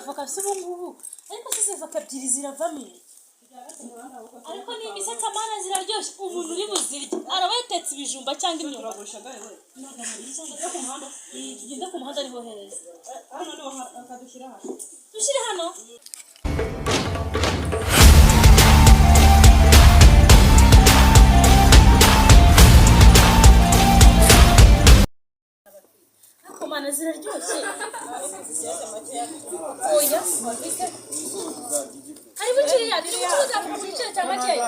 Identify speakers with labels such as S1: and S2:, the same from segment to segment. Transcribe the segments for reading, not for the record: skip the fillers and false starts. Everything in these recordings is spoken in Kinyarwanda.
S1: Avoka si ubu ngubu, ariko si izi voka ebyiri ziravamo iki? Ariko ni imisatsi amana, ziraryoshye. Umuntu uri buzirye araba yatetse ibijumba cyangwa imyumbati.
S2: Turagurisha gahe we?
S1: 200 cyangwa
S2: Ku muhanda.
S1: Tugende ku muhanda, niho heza.
S2: Hano niho akadushyira hano.
S1: Dushyire hano. Ariko mana, ziraryoshye. Oya, karibu kiriya, turi gucuruza ku giciro cya makeya.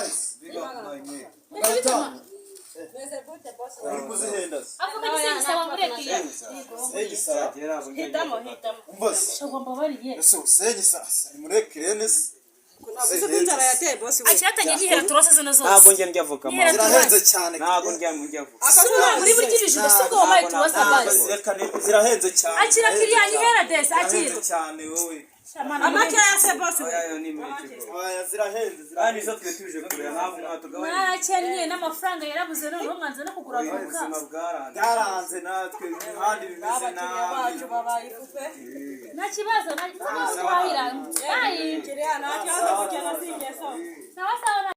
S1: Mbese bituma
S3: Uri kuzihenda se?
S1: Avoka ni 500, wamureke.
S3: 500.
S2: Hitamo, hitamo.
S3: Umva se.
S1: Shagwa, mbabariye.
S3: Ese 500 murekere nese.
S2: Ntabwo uzi ko inzara yateye, bosi we?
S1: Akiratanye ntihera turose zino zose.
S4: Ntabwo njya ndya avoka,
S1: Nihera
S4: mama.
S3: Zirahenze cyane.
S4: Ntabwo ndya avoka.
S1: Muri burya ibijumba si ubwo wabaye tuwasa basi.
S3: Reka zirahenze cyane.
S1: Akira kiriya, nyihera desi, akira.
S3: Zirahenze cyane wowe.
S2: Amakeya se, bosi we?
S4: Oya, yo ni menshi bro.
S3: Aya zirahenze.
S4: Kandi
S3: Zirahenze.
S4: izo twe tuje kureba ntabwo mwatugabanyije.
S1: Mwarakennye n'amafaranga yarabuze, noneho mwanze no kugura avoka.
S4: Ubuzima bwaranze.
S3: Byaranze, natwe imihanda ibimeze
S2: Abakiriya
S3: nabi.
S2: bacu babaye ifupe.
S1: Nta kibazo, nta kibazo, guhahira. Bye.
S2: Kiriya nta kibazo, gukena si ingeso.
S1: Sawa sawa.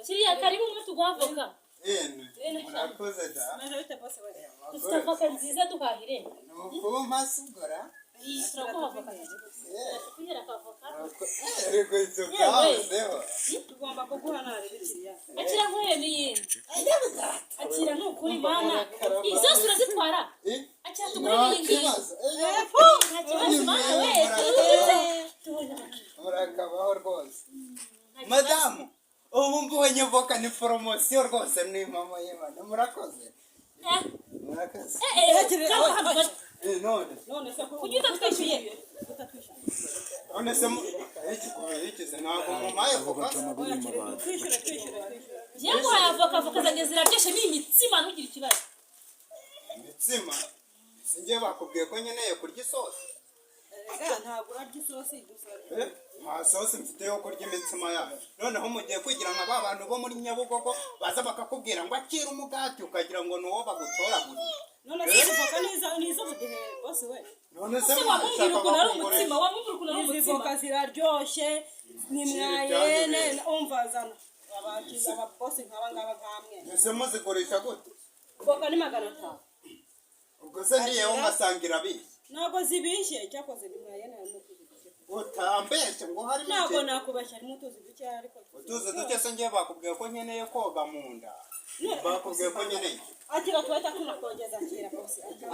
S1: Kiriya, karibu mwe, tuguha avoka.
S5: Murakoze da.
S2: Meze bite, bosi we?
S1: Dufite avoka nziza, duhahire.
S5: Ni ukumpa sigura.
S1: Iyi, turaguha avoka, kuhera akavoka.
S5: Ariko ibyo byahozeho.
S2: Tugomba kuguha nabi kiriya.
S1: Akira nkuhe n'iyindi. Akira, ni ukuri mana, iyi zose urazitwara. Akira tugure
S5: Nta
S1: n'iyi ngiyi.
S5: kibazo.
S1: Nta kibazo, mana we, tubonye abakiriya.
S5: Murakabaho rwose. Madamu, ubu mbonye voka ni poromosiyo rwose, ni mama y'Imana. Murakoze. Murakoze.
S1: Cyangwa hano.
S5: None.
S2: None se ko
S1: Kuki utatwishyuye?
S2: Utatwishyuye.
S5: None se ikize ntabwo mumpaye voka se?
S2: Oya, kiriya, twishyure, twishyure, twishyure.
S1: Ngiye guhaye avoka, avoka zanjye ziraryoshye, ni imitsima, ntugire ikibazo.
S5: Imitsima. Sinjye bakubwiye ko nkeneye kurya isosi.
S2: Erega ntabwo urarya isosi gusa.
S5: Nta sosi mfite yo kurya imitsima yayo. Noneho mugiye kwigira nka ba bantu bo muri Nyabugogo baza bakakubwira ngo akira umugati, ukagira ngo ni uwo bagutoraguriye.
S2: None se izi voka ni iz'ubudehe, bosi we?
S5: None se
S1: Ese wamubwira
S5: mwashaka
S1: ukuntu ari
S5: bakungurisha?
S1: umutsima? Wamubwira ukuntu ari
S2: Izi
S1: umutsima?
S2: voka ziraryoshye, ni mwayene. Umva, zana abakiriya, ababosi nk'aba ngaba nkamwe.
S5: Ese muzigurisha gute?
S2: Voka ni 500.
S5: Ubwo se ndiyeho ngasanga irabishye?
S2: Ntabwo zibishye, cyakoze ni mwayene, harimo utuzi duke.
S5: Utambeshye ngo harimo
S2: Ntabwo
S5: iki?
S2: nakubeshya, harimo utuzi duke ariko.
S5: Utuzi duke se ngiye bakubwiye ko nkeneye koga mu nda? Bakubwiye ko nkeneye
S2: Akira, tuhita tunakogeza. Akira, bosi, akira.